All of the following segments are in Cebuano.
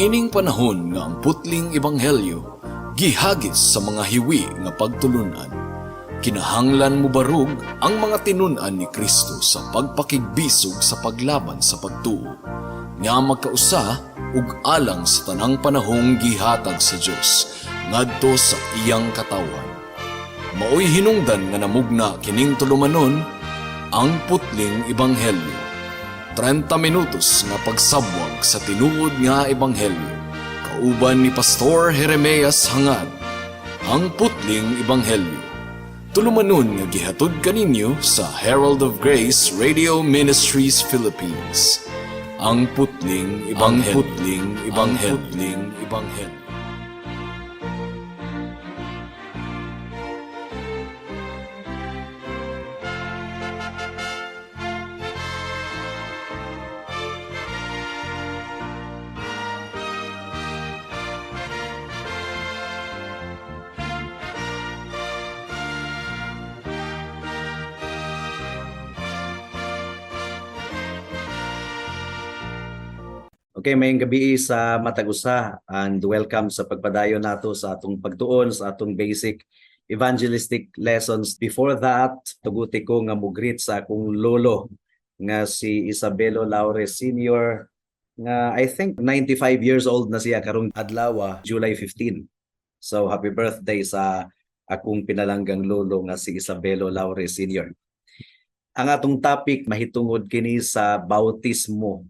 Niining panahon nga ang putling ebanghelyo gihagis sa mga hiwi nga pagtulunan, kinahanglan mobarog ang mga tinun-an ni Kristo sa pagpakigbisog sa paglaban sa pagtuo nga magkausa ug alang sa tanang panahong gihatag sa Dios ngadto sa iyang katawhan. Maoy hinungdan nga namugna kining tulumanon, Ang Putling Ebanghelyo. 30 minutos nga pagsabwag sa tinuod nga ebanghelyo. Kauban ni Pastor Jeremias Hangad. Ang Putling Ebanghelyo. Tulumanon nga gihatod kaninyo sa Herald of Grace Radio Ministries Philippines. Ang Putling Ebanghelyo. Ang Putling Ebanghelyo. Ang Putling Ebanghelyo. Okay, maayong gabii sa matag usa and welcome sa pagpadayon nato sa atong pagtuon sa atong basic evangelistic lessons. Before that, tuguti ko nga mo-greet sa akong lolo nga si Isabelo Laure Sr. nga I think 95 years old na siya karong adlaw, July 15. So happy birthday sa akong pinalanggang lolo nga si Isabelo Laure Sr. Ang atong topic mahitungod kini sa bautismo.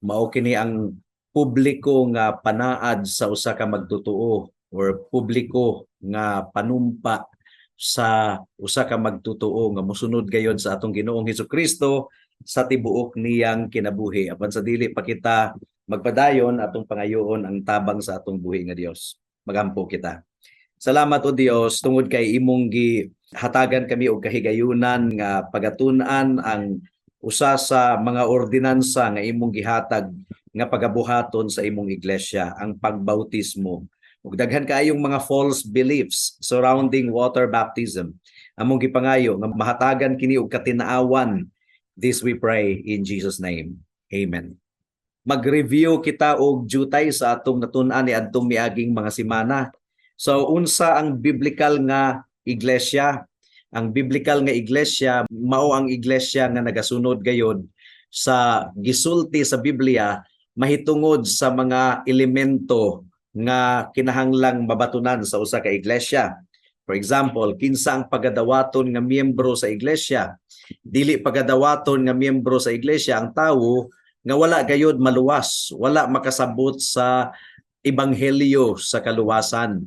Mao kini ang publiko nga panaad sa usa ka magtotoo or publiko nga panumpa sa usa ka magtotoo nga mosunod gayod sa atong Ginoong Hesukristo sa tibuok niyang kinabuhi. Apan sa dili pa kita magpadayon, atong pangayoon ang tabang sa atong buhi nga Dios. Magampo kita. Salamat, O Dios, tungod kay imong gihatagan kami og kahigayunan nga pagatun-an ang usa sa mga ordinansa nga imong gihatag nga pagabuhaton sa imong iglesia, ang pagbautismo. Ug daghan kaayong mga false beliefs surrounding water baptism. Among gipangayo nga mahatagan kini og katinaawan. This we pray in Jesus' name. Amen. Mag-review kita og jutay sa atong natun-an ni adtong miaging mga semana. So unsa ang biblical nga iglesia? Ang biblical nga iglesia mao ang iglesia nga nagasunod gayod sa gisulti sa Biblia mahitungod sa mga elemento nga kinahanglang mabatunan sa usa ka iglesia. For example, kinsa ang pagadawaton nga miyembro sa iglesia? Dili pagadawaton nga miyembro sa iglesia ang tawo nga wala gayod maluwas, wala makasabot sa ebanghelyo sa kaluwasan.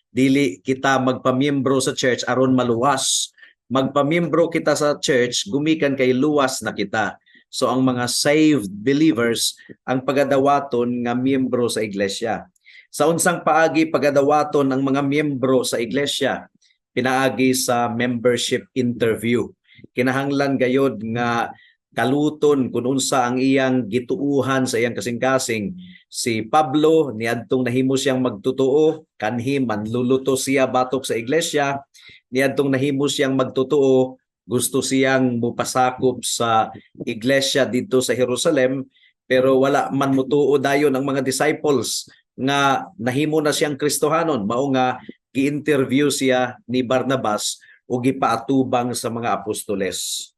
Dili kita magpamiyembro sa church aron maluwas. Magpamiyembro kita sa church gumikan kay luwas na kita. So ang mga saved believers ang pagadawaton nga miyembro sa iglesia. Sa unsang paagi pagadawaton ang mga miyembro sa iglesia? Pinaagi sa membership interview. Kinahanglan gayod nga kaluton kung unsa ang iyang gituuhan sa iyang kasing-kasing. Si Pablo, niadtong nahimo siyang magtotoo, kanhi manluluto siya batok sa iglesia, niadtong nahimo siyang magtotoo, gusto siyang mupasakop sa iglesia didto sa Jerusalem, pero wala man mutuo dayon ang mga disciples nga nahimo na siyang Kristohanon. Mao nga gi-interview siya ni Barnabas o gipaatubang sa mga apostoles.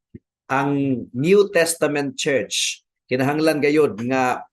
Ang New Testament Church, kinahanglan gayod nga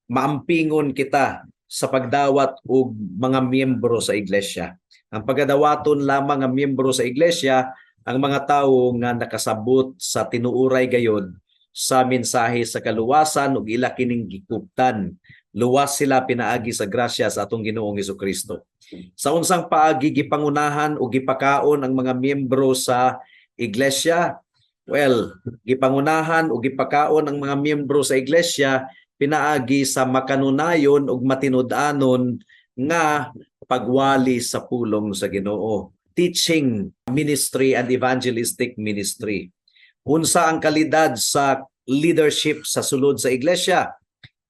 maampingon kita sa pagdawat og mga miyembro sa iglesia. Ang pagadawaton lamang nga miyembro sa iglesia ang mga tawo nga nakasabot sa tinuuray gayod sa mensahe sa kaluwasan ug ila kining gikuptan. Luwas sila pinaagi sa grasya sa atong Ginoong Hesukristo. Sa unsang paagi gipangunahan o gipakaon ang mga miyembro sa iglesia? Well, gipangunahan o gipakaon ang mga miyembro sa iglesia pinaagi sa makanunayon ug matinud-anon nga pagwali sa pulong sa Ginoo. Teaching ministry and evangelistic ministry. Unsa ang kalidad sa leadership sa sulod sa iglesia?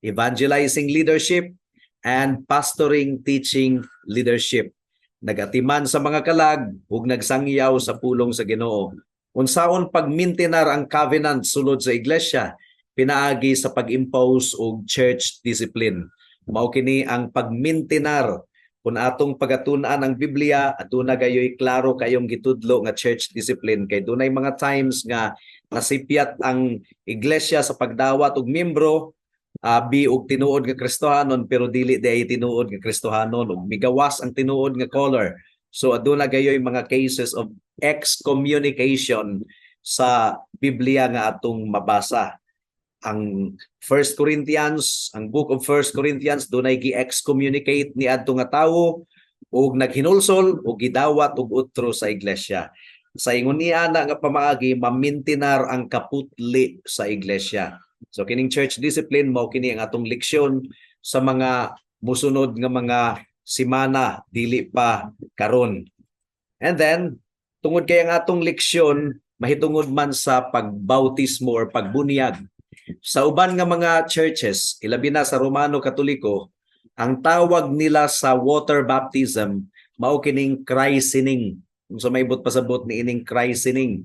Evangelizing leadership and pastoring teaching leadership. Nagatiman sa mga kalag ug nagsangyaw sa pulong sa Ginoo. Unsaon pagmintinar ang covenant sulod sa iglesia? Pinaagi sa pag-impose og church discipline. Mao kini ang pagmintinar. Kung atong pagatun-an ang Biblia, aduna gayoy klaro kayong gitudlo nga church discipline kay dunay mga times nga nasipyat ang iglesia sa pagdawat og membro, abi og tinuod nga Kristohanon pero dili diay tinuod nga Kristohanon ug migawas ang tinuod nga color. So aduna gayoy mga cases of excommunication sa Biblia nga atong mabasa. Ang First Corinthians, ang book of First Corinthians, dunay gi-excommunicate ni adto nga tawo ug naghinulsol ug gidawat og utro sa iglesia. Sa ingon niya na nga pamaagi, mamintinar ang kaputli sa iglesia. So kining church discipline, mao kini ang atong leksyon sa mga musunod nga mga simana, dili pa karon. And then tungod kay ang atong leksyon mahitungod man sa pagbautismo or pagbuniyag. Sa uban nga mga churches, ilabi na sa Romano Katoliko, ang tawag nila sa water baptism mao kining christening. Unsa may buot pasabot ni ining christening?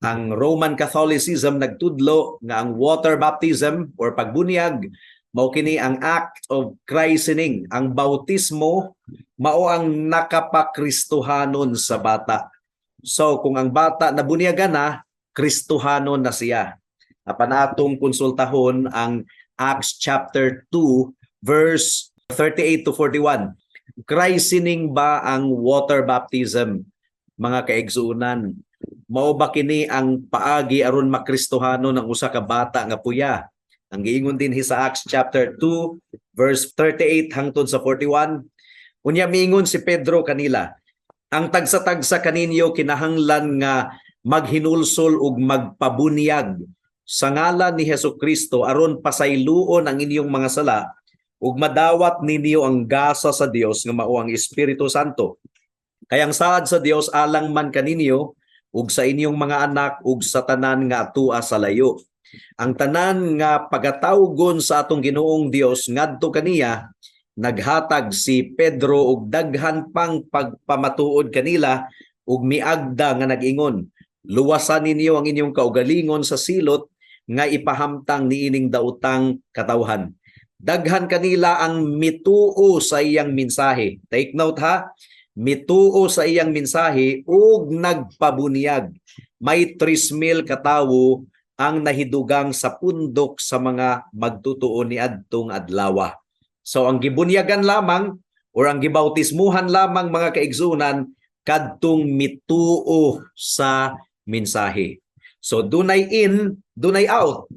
Ang Roman Catholicism nagtudlo nga ang water baptism or pagbuniyag mao kini ang act of christening. Ang bautismo mao ang nakapakristohanon sa bata. So kung ang bata nabunyagan na, Kristohanon na siya. Apan atong konsultahon ang Acts chapter 2 verse 38 to 41. Christening ba ang water baptism, mga kaigsuonan? Mao ba kini ang paagi aron makristohanon ang usa ka bata nga puya? Ang giingon din sa Acts chapter 2 verse 38 hangtod sa 41. Unya miingon si Pedro kanila, "Ang tagsa-tagsa kaninyo kinahanglan nga maghinulsol ug magpabunyag sa ngalan ni Hesus Kristo aron pasayloon ang inyong mga sala ug madawat ninyo ang gasa sa Dios nga mao ang Espiritu Santo. Kay ang saad sa Dios alang man kaninyo ug sa inyong mga anak ug sa tanan nga atua sa layo. Ang tanan nga pagatawgon sa atong Ginoong Dios ngadto kaniya." Naghatag si Pedro og daghan pang pagpamatuod kanila ug miagda nga nag-ingon, "Luwasan ninyo ang inyong kaugalingon sa silot nga ipahamtang niining daotang katawhan." Daghan kanila ang mituo sa iyang mensahe. Take note ha, mituo sa iyang mensahe ug nagpabunyag. May 3,000 katawo ang nahidugang sa pundok sa mga magtutuo niadtong adlawa. So ang gibunyagan lamang or ang gibautismuhan lamang, mga kaigsunan, kadtong mituo sa mensahe. So dunay in, dunay out.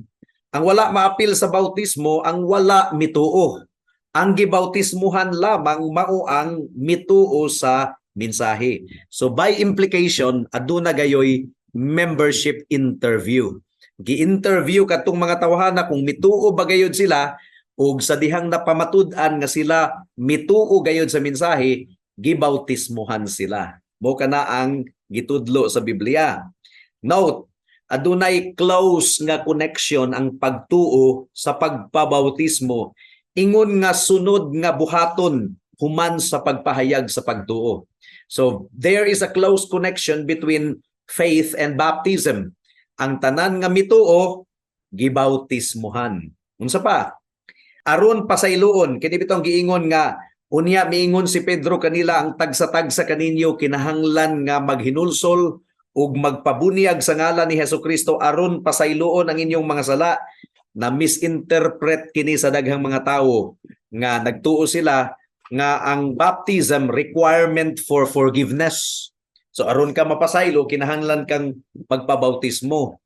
Ang wala maapil sa bautismo, ang wala mituo. Ang gibautismuhan lamang mao ang mituo sa mensahe. So by implication, aduna gayoy membership interview. Gi-interview kadtong mga tawhana kung mituo ba gayod sila, ug sa dihang napamatud-an nga sila mituo gayod sa mensahe, gibautismuhan sila. Mao kana ang gitudlo sa Biblia. Note, adunay close nga connection ang pagtuo sa pagpabautismo ingon nga sunod nga buhaton human sa pagpahayag sa pagtuo. So there is a close connection between faith and baptism. Ang tanan nga mituo, gibautismuhan. Unsa pa? Aron pasayloon. Kini bitong giingon nga, "Unya miingon si Pedro kanila, ang tagsa-tagsa kaninyo kinahanglan nga maghinulsol ug magpabunyag sa ngalan ni Hesus Kristo aron pasayloon ang inyong mga sala." Na misinterpret kini sa daghang mga tawo nga nagtuo sila nga ang baptism requirement for forgiveness. So aron ka mapasaylo, kinahanglan kang magpabautismo.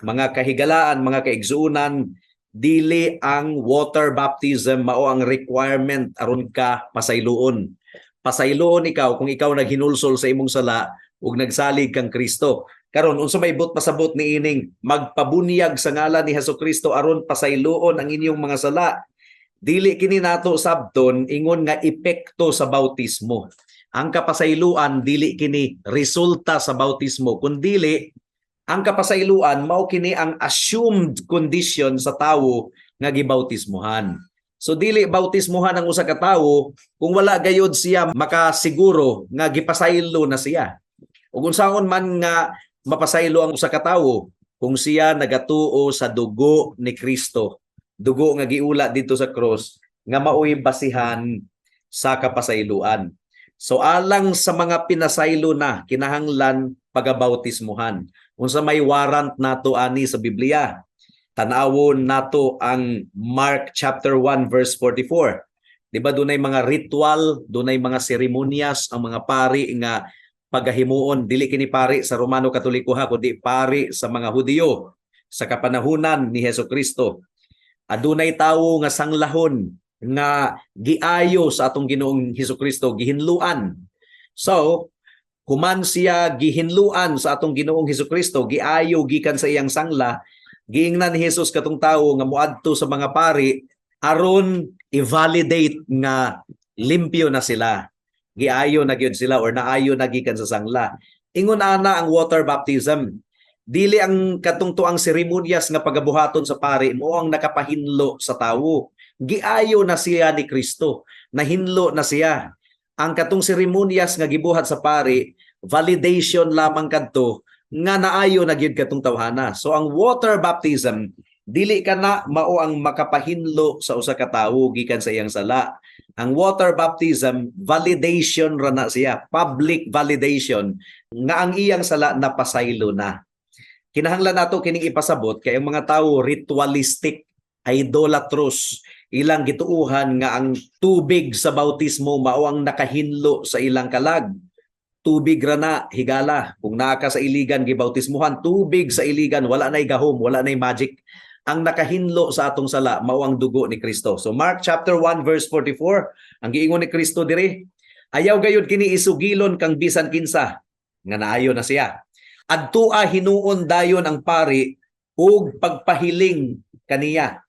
Mga kahigalaan, mga kaigsuonan, dili ang water baptism mao ang requirement aron ka pasayloon. Pasayloon ikaw kung ikaw naghinulsol sa imong sala ug nagsalig kang Kristo. Karon, unsa may buot pasabot ni ining "magpabunyag sa ngalan ni Hesus Kristo aron pasayloon ang inyong mga sala"? Dili kini nato sabton ingon nga epekto sa bautismo. Ang kapasayloan, dili kini resulta sa bautismo, kundili ang kapasayloan mao kini ang assumed condition sa tawo nga gibautismuhan. So dili bautismuhan ang usa ka tawo kung wala gayod siya makasiguro nga gipasaylo na siya. Ug unsaon man nga mapasaylo ang usa ka tawo kung siya nagatuo sa dugo ni Kristo, dugo nga giula didto sa cross? nga maoy basihan sa kapasayloan. So alang sa mga pinasaylo na, kinahanglan pagabautismuhan. Unsa may warrant nato ani sa Biblia? Tan-awon nato ang Mark chapter 1 verse 44. Di ba dunay mga ritual, dunay mga seremonyas ang mga pari nga pagahimuon? Dili kini pari sa Romano Katoliko ha, kundi pari sa mga Hudiyo sa kapanahunan ni Hesus Kristo. Adunay tawo nga sanglahon nga giayo sa atong Ginoong Hesus Kristo, gihinluan. So, human siya gihinluan sa atong Ginoong Hesus Kristo, giayo gikan sa iyang sangla, giingnan ni Jesus katong tawo nga moadto sa mga pari aron i-validate nga limpyo na sila. Giayo na gyud sila or naayo na gikan sa sangla. Ingon ana ang water baptism. Dili ang katong tuang seremonyas nga pagabuhaton sa pari mo ang nakapahinlo sa tawo. Giayo na siya ni Kristo. Nahinlo na siya. Ang katong seremonyas nga gibuhat sa pari, validation lamang kadto nga naayo na gyud katong tawhana. So ang water baptism, dili kana mao ang makapahinlo sa usa ka tawo gikan sa iyang sala. Ang water baptism, validation ra na siya, public validation nga ang iyang sala napasaylo na. Kinahanglan nato kining ipasabot kay ang mga tawo ritualistic, idolatrous, ilang gituuhan nga ang tubig sa bautismo mao ang nakahinlo sa ilang kalag. Tubig ra na, higala. Kung naa ka sa iligan gibautismuhan, tubig sa iligan, wala nay gahom, wala nay magic. Ang nakahinlo sa atong sala mao ang dugo ni Kristo. So Mark chapter 1 verse 44, ang giingon ni Kristo diri, "Ayaw gayud kini isugilon kang bisan kinsa nga naayo na siya. Adtua hinuon dayon ang pari ug pagpahiling kaniya.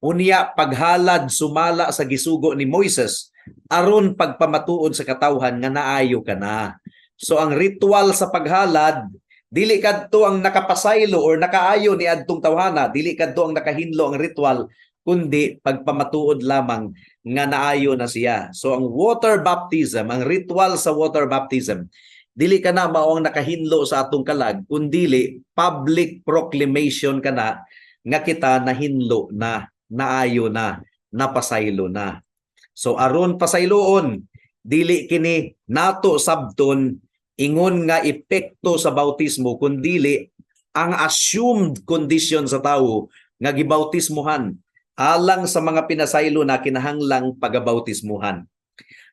Unya paghalad sumala sa gisugo ni Moises aron pagpamatuod sa katawhan nga naayo ka na." So ang ritual sa paghalad, dili kadto ang nakapasaylo or nakaayo ni adtong tawhana, dili kadto ang nakahinlo ang ritual, kundi pagpamatuod lamang nga naayo na siya. So ang water baptism, ang ritual sa water baptism, dili kana mao ang nakahinlo sa atong kalag, kundili public proclamation kana nga kita nahinlo na, naayo na, napasaylo na. So aron pasayloon, dili kini nato sabton ingon nga epekto sa bautismo, kundili ang assumed condition sa tawo nga gibautismuhan alang sa mga pinasaylo na kinahanglang pagabautismuhan.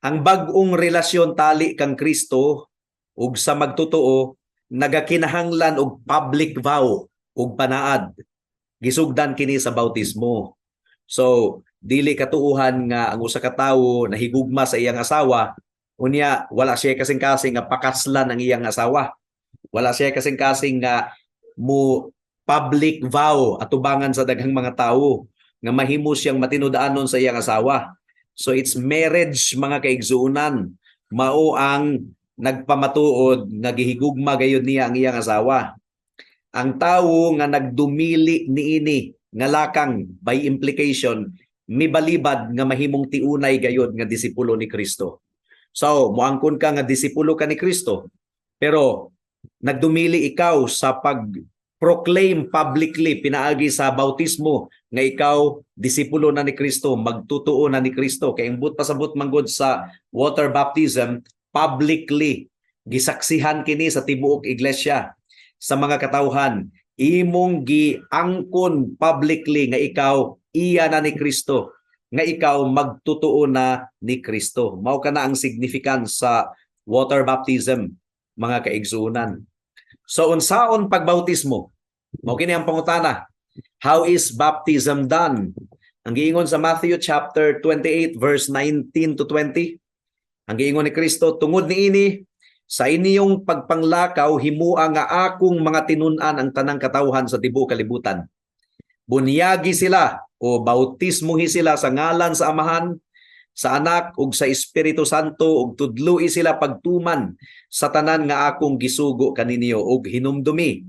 Ang bag-ong relasyon tali kang Kristo ug sa magtotoo nagakinahanglan og public vow ug panaad. Gisugdan kini sa bautismo. So dili katuuhan nga ang usa ka tawo nahigugma sa iyang asawa, unya wala siya kasing-kasing nga pakaslan ang iyang asawa. Wala siya kasing-kasing nga mo public vow atubangan sa daghang mga tawo nga mahimo siyang matinud-anon sa iyang asawa. So it's marriage, mga kaigsuonan, mao ang nagpamatuod nga gihigugma gayud niya ang iyang asawa. Ang tawo nga nagdumili niini nga lakang, by implication mibalibad nga mahimong tiunay gayud nga disipulo ni Kristo. So, moangkon ka nga disipulo ka ni Kristo, pero nagdumili ikaw sa pag-proclaim publicly pinaagi sa bautismo nga ikaw disipulo na ni Kristo, magtutuo na ni Kristo. Kay ang buot pasabot manggod sa water baptism, publicly gisaksihan kini sa tibuok iglesia, sa mga katawhan. Imong giangkon publicly nga ikaw iya na ni Kristo, nga ikaw magtutuo na ni Kristo. Mao kana ang significance sa water baptism, mga kaigsuonan. So unsaon pagbautismo? Mao kini ang pangutana. How is baptism done? Ang giingon sa Matthew chapter 28 verse 19 to 20, ang giingon ni Kristo, "Tungod niini, sa inyong pagpanglakaw, himua nga akong mga tinun-an ang tanang katawhan sa tibuok kalibutan. Bunyagi sila o bautismuhi sila sa ngalan sa Amahan, sa Anak ug sa Espiritu Santo ug tudloi sila pagtuman sa tanan nga akong gisugo kaninyo, ug hinumdumi,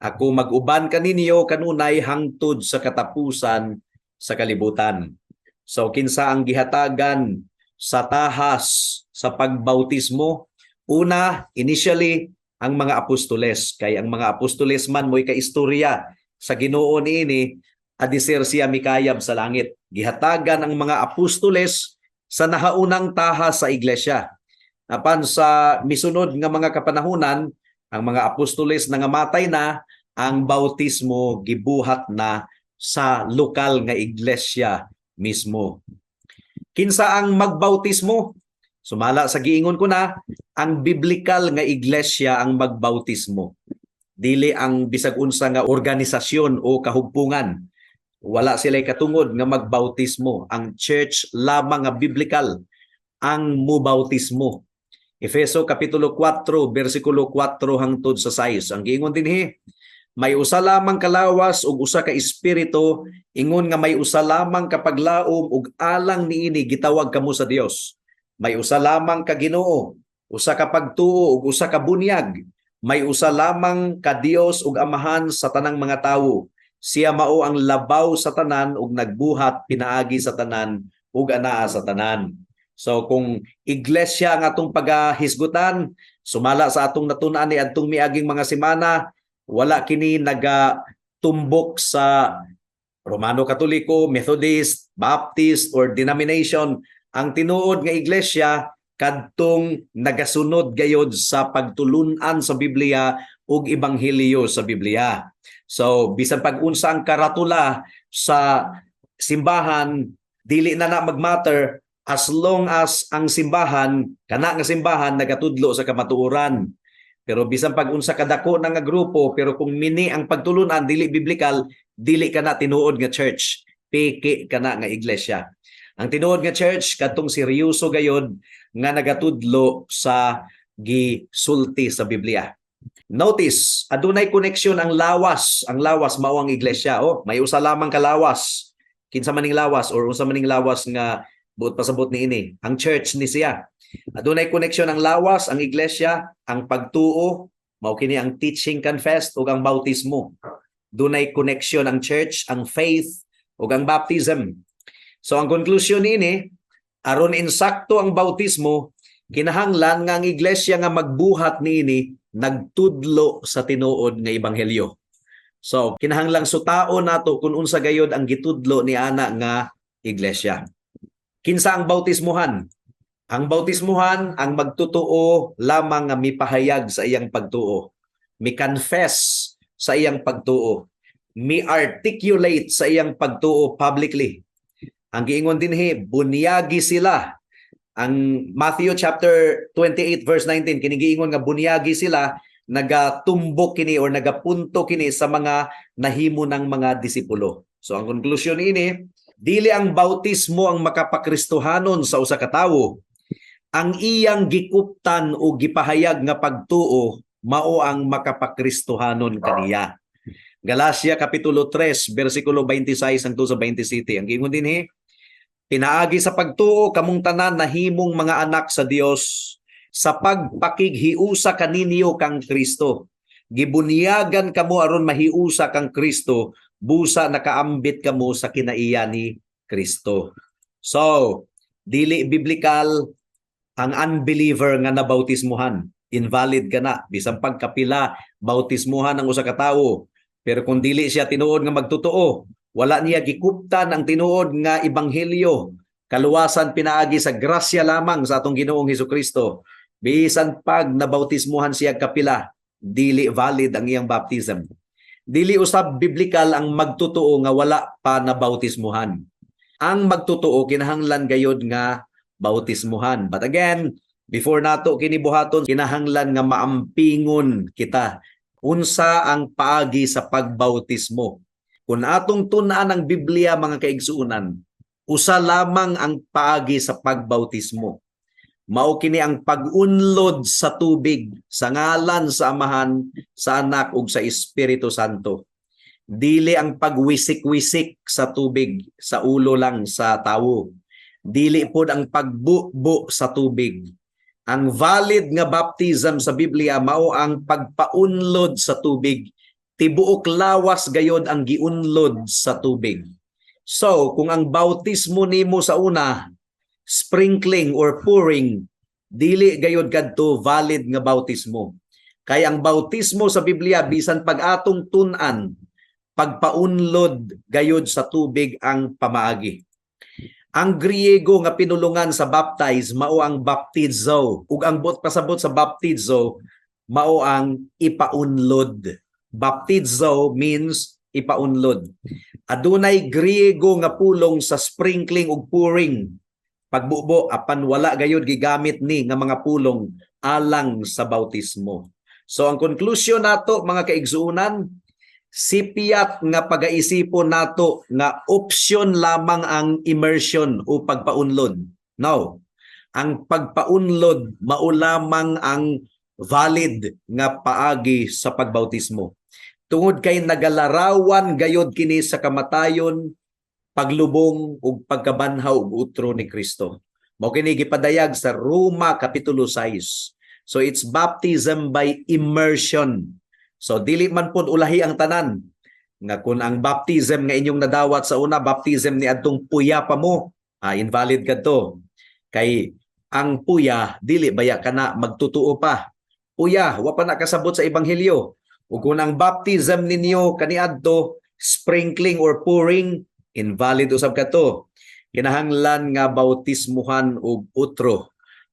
ako mag-uban kaninyo kanunay hangtod sa katapusan sa kalibutan." So kinsa ang gihatagan sa tahas sa pagbautismo? Una, initially, ang mga apostoles. Kay ang mga apostoles man mo'y kaistorya sa Ginoo niini. Adiser siya mikayab sa langit. Gihatagan ang mga apostoles sa nahaunang taha sa iglesia. Apan sa misunod nga mga kapanahunan, ang mga apostoles nangamatay na, ang bautismo gibuhat na sa lokal nga iglesia mismo. Kinsa ang magbautismo? Sumala sa giingon ko na, ang biblical nga iglesia ang magbautismo. Dili ang bisag unsa nga organisasyon o kahugpungan. Wala sila'y katungod nga magbautismo. Ang church lamang nga biblical ang mubautismo. Efeso kapitulo 4 bersikulo 4 hangtod sa 6. Ang giingon dinhi, may usa lamang kalawas ug usa ka espiritu, ingon nga may usa lamang ka paglaom ug alang niini gitawag kamo sa Dios. May usa lamang ka Ginoo, usa ka pagtuo ug usa ka bunyag. May usa lamang ka Dios ug Amahan sa tanang mga tawo. Siya mao ang labaw sa tanan ug nagbuhat pinaagi sa tanan ug anaa sa tanan. So kung iglesia ang atong pagahisgutan, sumala sa atong natun-an ni adtong miaging mga semana, wala kini nagatumbok sa Romano Katoliko, Methodist, Baptist or denomination. Ang tinuod nga iglesia kadtong nagasunod gayod sa pagtulunan sa Biblia ug ebanghelyo sa Biblia. So bisan pag-unsa ang karatula sa simbahan, dili na na magmatter as long as ang simbahan, kana nga simbahan, nagatudlo sa kamatuoran. Pero bisan pag unsa kadako na nga grupo, pero kung mini ang pagtulunan dili biblical, dili kana tinuod nga church. Peke kana nga iglesia. Ang tinuod nga church kadtong seryoso gayod nga nagatudlo sa gisulti sa Biblia. Notice, adunay koneksyon ang lawas. Ang lawas mao ang iglesia. Oh, may usa lamang ka lawas. Kinsa maning lawas or unsa maning lawas nga buot pasabot niini? Ang church ni siya. Adunay koneksyon ang lawas, ang iglesia, ang pagtuo, mao kini ang teaching confessed ug ang bautismo. Dunay koneksyon ang church, ang faith ug ang baptism. So ang konklusyon niini, aron insakto ang bautismo, kinahanglan nga ang iglesia nga magbuhat niini nagtudlo sa tinuod nga ebanghelyo. So kinahanglang sutaon nato kung unsa gayod ang gitudlo ni ana nga iglesia. Kinsa ang bautismuhan? Ang bautismuhan ang magtotoo lamang nga mipahayag sa iyang pagtuo, mi-confess sa iyang pagtuo, mi-articulate sa iyang pagtuo publicly. Ang giingon dinhi, bunyagi sila. Ang Matthew chapter 28 verse 19, kini giingon nga bunyagi sila, nagatumbok kini or nagapunto kini sa mga nahimo ng mga disipulo. So ang konklusyon ini, dili ang bautismo ang makapakristohanon sa usa ka tawo. Ang iyang gikuptan o gipahayag nga pagtuo mao ang makapakristohanon kaniya. Galacia kapitulo 3 bersikulo 26 hangtod sa 27. Ang giingon dinhi, pinaagi sa pagtuo kamong tanan nahimong mga anak sa Dios sa pagpakighiusa kaninyo kang Kristo. Gibunyagan kamo aron mahiusa kang Kristo, busa nakaambit kamo sa kinaiya ni Kristo. So, dili biblical ang unbeliever nga nabautismuhan. Invalid ka na. Bisan pagkapila, bautismuhan ang usa ka tawo. Pero kung dili siya tinuod nga magtotoo, wala niya gikuptan ang tinuod nga ebanghelyo, kaluwasan pinaagi sa grasya lamang sa atong Ginoong Hesukristo. Bisan pag nabautismuhan siya kapila, dili valid ang iyang baptism. Dili usab biblical ang magtotoo nga wala pa nabautismuhan. Ang magtotoo kinahanglan gayod nga bautismuhan. But again, before nato kini buhaton, kinahanglan nga maampingon kita unsa ang paagi sa pagbautismo. Kung atong tun-an ang Biblia, mga kaigsuonan, usa lamang ang paagi sa pagbautismo. Mao kini ang pag-unlod sa tubig sa ngalan sa Amahan, sa Anak ug sa Espiritu Santo. Dili ang pagwisik-wisik sa tubig sa ulo lang sa tawo. Dili pod ang pagbubo sa tubig. Ang valid nga baptism sa Biblia mao ang pagpaunlod sa tubig. Tibuok lawas gayod ang giunlod sa tubig. So, kung ang bautismo nimo sa una sprinkling or pouring, dili gayod kadto valid nga bautismo. Kay ang bautismo sa Biblia, bisan pag atong tun-an, pagpaunlod gayud sa tubig ang pamaagi. Ang Griego nga pinulungan sa baptize mao ang baptizo, ug ang buot pasabot sa baptizo mao ang ipaunlod. Baptizo means ipaunlod. Adunay Griego nga pulong sa sprinkling ug pouring, pagbubo, apan wala gayud gigamit ni nga mga pulong alang sa bautismo. So ang conclusion nato, mga kaigsuonan, sipyat nga pagaisipon nato nga option lamang ang immersion o pagpaunlod. No. Ang pagpaunlod mao lamang ang valid nga paagi sa pagbautismo. Tungod kay nagalarawan gayod kini sa kamatayon, paglubong ug pagkabanhaw ug utro ni Kristo. Mao kini gipadayag sa Roma kapitulo 6. So it's baptism by immersion. So dili man pod ulahi ang tanan nga kung ang baptism nga inyong nadawat sa una, baptism ni adtong puya pa mo, invalid kadto. Kay ang puya, dili baya kana magtutuo pa. Puya, wa pa na kasabot sa ebanghelyo. Ug kung ang baptism ninyo kaniadto sprinkling or pouring, invalid usab kadto. Kinahanglan nga bautismuhan og utro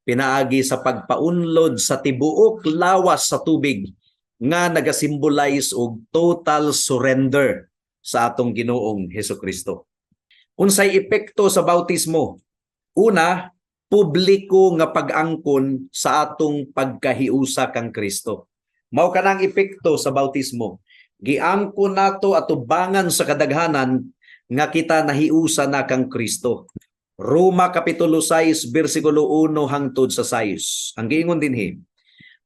pinaagi sa pagpaunlod sa tibuok lawas sa tubig nga nagasimbolize og total surrender sa atong Ginoong Hesukristo. Unsay epekto sa bautismo? Una, publiko nga pag-angkon sa atong pagkahiusa kang Kristo. Mao kanang epekto sa bautismo. Giangkon nato atubangan sa kadaghanan nga kita nahiusa na kang Kristo. Roma kapitulo 6 bersikulo 1 hangtod sa 6. Ang giingon dinhi: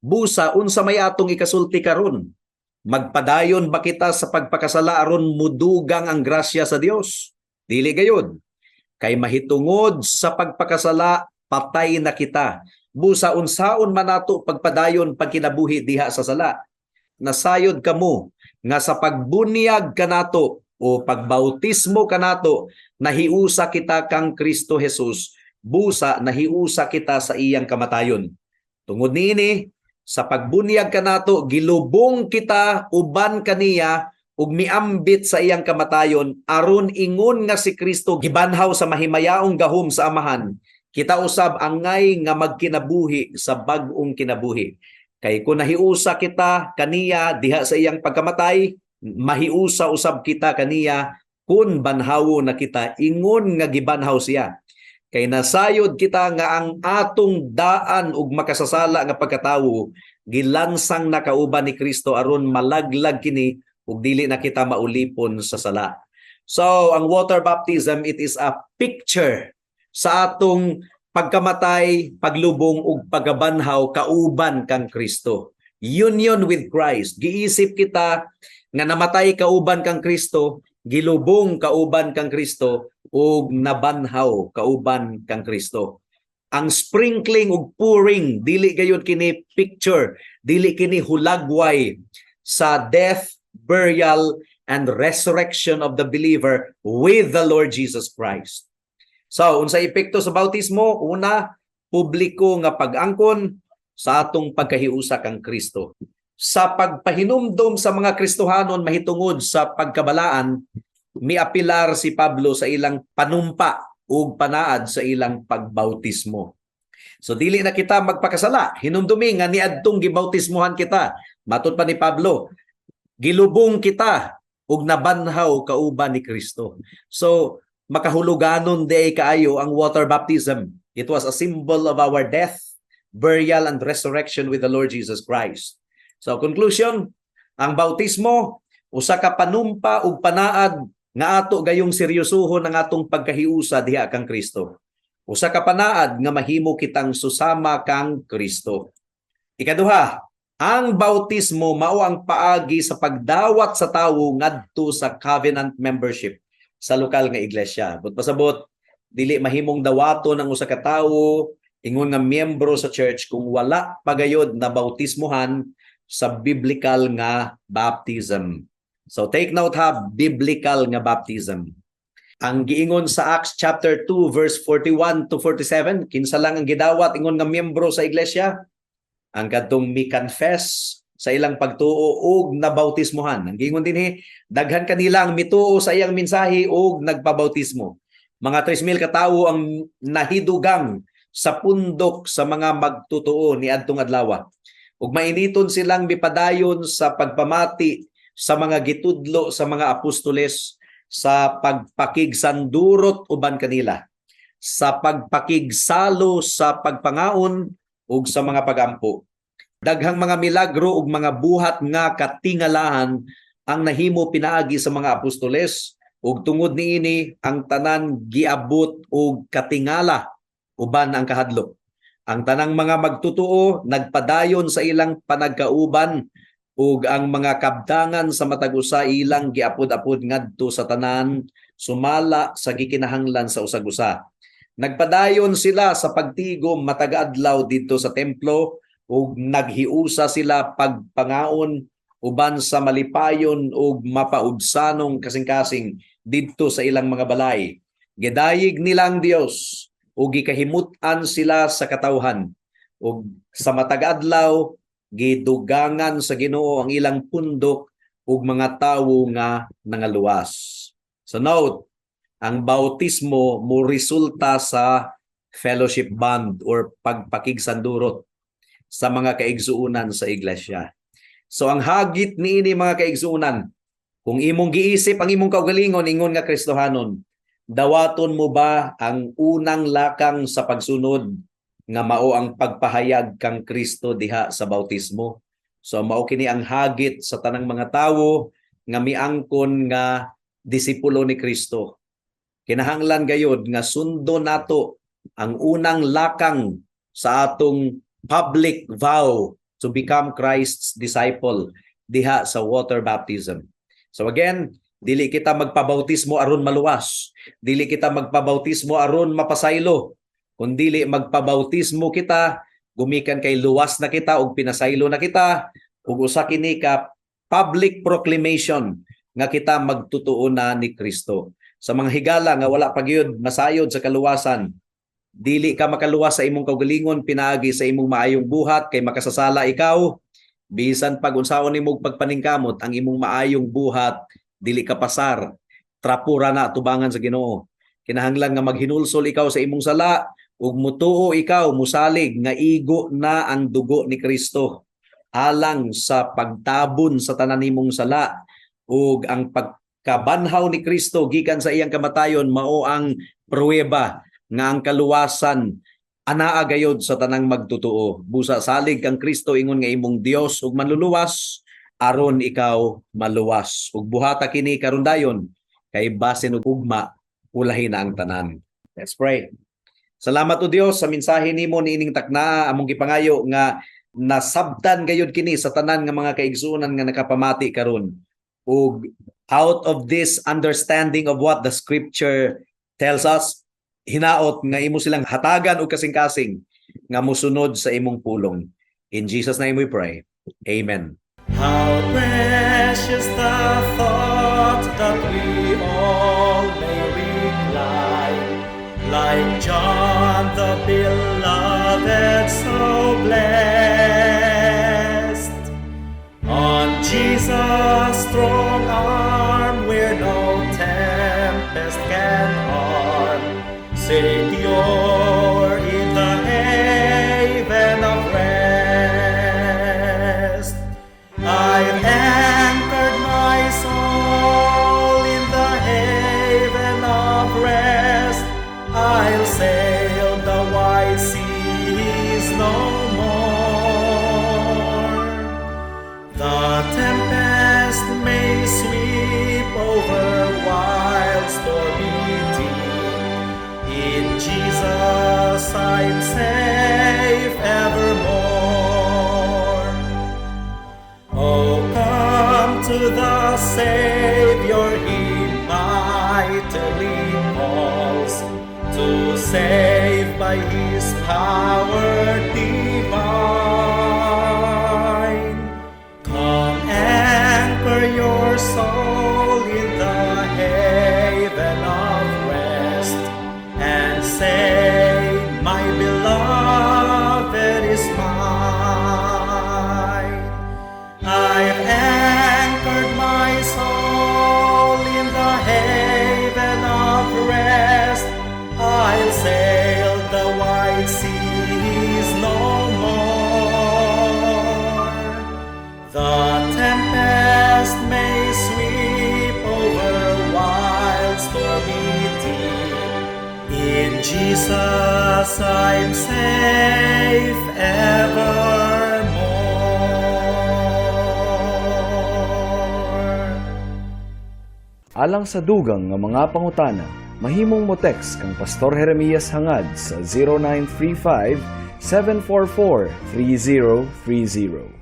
"Busa unsa may atong ikasulti karon? Magpadayon ba kita sa pagpakasala aron mudugang ang grasya sa Dios? Dili gayud. Kay mahitungod sa pagpakasala, patay na kita. Busa unsaon man nato pagpadayon pagkinabuhi diha sa sala? Nasayod kamo nga sa pagbunyag kanato o pagbautismo kanato, nahiusa kita kang Kristo Jesus, busa nahiusa kita sa iyang kamatayon. Tungod niini, sa pagbunyag kanato, gilubong kita uban kaniya ug miambit sa iyang kamatayon, aron ingon nga si Kristo gibanhaw sa mahimayaong gahom sa Amahan, kita usab angay nga magkinabuhi sa bag-ong kinabuhi. Kay kung nahiusa kita kaniya diha sa iyang pagkamatay, mahiusa usab kita kaniya kun banhawo na kita ingon nga gibanhaw siya. Kay nasayod kita nga ang atong daan ug makasasala nga pagkatawo gilansang na kauban ni Kristo aron malaglag kini ug dili na kita maulipon sa sala." So ang water baptism, it is a picture sa atong pagkamatay, paglubong ug pagkabanhaw kauban kang Kristo. Union with Christ. Giisip kita nga namatay kauban kang Kristo, gilubong kauban kang Kristo ug nabanhaw kauban kang Kristo. Ang sprinkling ug pouring, dili gayud kini picture, dili kini hulagway sa death, burial and resurrection of the believer with the Lord Jesus Christ. So, unsa epekto sa bautismo? Una, publiko nga pag-angkon sa atong pagkahiusa kang Kristo. Sa pagpahinumdom sa mga Kristohanon mahitungod sa pagkabalaan, miapilar si Pablo sa ilang panumpa ug panaad sa ilang pagbautismo. So dili na kita magpakasala. Hinumdumi nga niadtong gibautismohan kita. Matod pa ni Pablo, gilubong kita ug nabanhaw kauban ni Kristo. So makahuluganon diay kaayo ang water baptism. It was a symbol of our death, burial and resurrection with the Lord Jesus Christ. So conclusion, ang bautismo usa ka panumpa ug panaad nga ato gayong seryosohon ang atong pagkahiusa diha kang Kristo. Usa ka panaad nga mahimo kitang susama kang Kristo. Ikaduha, ang bautismo mao ang paagi sa pagdawat sa tawo ngadto sa covenant membership sa lokal nga iglesia. But pasabot, dili mahimong dawaton ang usa ka tawo ingon nga miyembro sa church kung wala pa gayod na bautismohan sa biblical nga baptism. So take note ha, biblical nga baptism. Ang giingon sa Acts chapter 2 verse 41 to 47, kinsa lang ang gidawat ingon nga miyembro sa iglesia? Ang kadtong mi-confess sa ilang pagtuo ug nabautismohan. Ang giingon dinhi, daghan kanila ang mituo sa iyang mensahe ug nagpabautismo. Mga 3,000 ka tawo ang nahidugang sa pundok sa mga magtutuo niadtong adlaw. Ug mainiton silang mipadayon sa pagpamati sa mga gitudlo sa mga apostoles, sa pagpakigsandurot uban kanila, sa pagpakigsalo sa pagpangaon ug sa mga pagampo. Daghang mga milagro ug mga buhat nga katingalahan ang nahimo pinaagi sa mga apostoles, ug tungod niini ang tanan giabot og katingala uban ang kahadlok. Ang tanang mga magtutuo nagpadayon sa ilang panagkauban, ug ang mga kabdangan sa matag usa ilang giapod-apod ngadto sa tanan sumala sa gikinahanglan sa usag-usa. Nagpadayon sila sa pagtigom matag adlaw didto sa templo, ug naghiusa sila pagpangaon uban sa malipayon ug mapaubsanong kasing-kasing didto sa ilang mga balay. Gidayeg nila ang Dios ug gikahimut-an sila sa katawhan. Ug sa matag adlaw gidugangan sa Ginoo ang ilang pundok ug mga tawo nga nangaluwas. So note, ang bautismo mo resulta sa fellowship bond or pagpakigsandurot sa mga kaigsuunan sa iglesia. So ang hagit niini, mga kaigsuunan, kung imong giisip ang imong kaugalingon ingon nga Kristohanon, dawaton mo ba ang unang lakang sa pagsunod nga mao ang pagpahayag kang Kristo diha sa bautismo? So mao kini ang hagit sa tanang mga tawo nga miangkon nga disipulo ni Kristo. Kinahanglan gayod nga sundon nato ang unang lakang sa atong public vow to become Christ's disciple diha sa water baptism. So again, dili kita magpabautismo aron maluwas. Dili kita magpabautismo aron mapasaylo. Kundili magpabautismo kita gumikan kay luwas na kita ug pinasaylo na kita, ug usa kini ka public proclamation nga kita magtutuo na ni Kristo. Sa mga higala nga wala pa gyud masayod sa kaluwasan, dili ka makaluwas sa imong kaugalingon pinaagi sa imong maayong buhat kay makasasala ikaw. Bisan pag unsaon nimo pagpaningkamot, ang imong maayong buhat dili ka pasar, trapo ra na tubangan sa Ginoo. Kinahanglan nga maghinulsol ikaw sa imong sala ug mutuo ikaw, musalig nga igo na ang dugo ni Kristo alang sa pagtabon sa tanan nimong sala, ug ang pagkabanhaw ni Kristo gikan sa iyang kamatayon mao ang pruweba nga ang kaluwasan anaa gayod sa tanang magtutuo. Busa salig kang Kristo ingon nga imong Dios ug manluluwas aron ikaw maluwas. Ug buhata kini karon dayon kay basin og ugma ulahi na ang tanan. Let's pray. Salamat, O Dios, sa mensahe nimo niining takna. Among gipangayo nga nasabtan gayud kini sa tanan nga mga kaigsuonan nga nakapamati karon, ug out of this understanding of what the scripture tells us, hinaot nga imo silang hatagan og kasing-kasing nga mosunod sa imong pulong. In Jesus' name we pray. Amen. How precious the thought that we all may recline, like John the Beloved, so blessed, on Jesus' strong arm where no tempest can harm, secure in the haven of rest. I've anchored my soul in the haven of rest. I'll sail the wide seas no more. The tempest may sweep over wild stormy deep. In Jesus I'm safe evermore. Oh, come to the Savior, He mightily calls to save by His power divine. Come anchor your soul in the haven of rest and say, "My beloved is mine." Jesus, I'm safe evermore. Alang sa dugang nga mga pangutana, mahimong mo text kang Pastor Jeremias Hangad sa 0935 744 3030.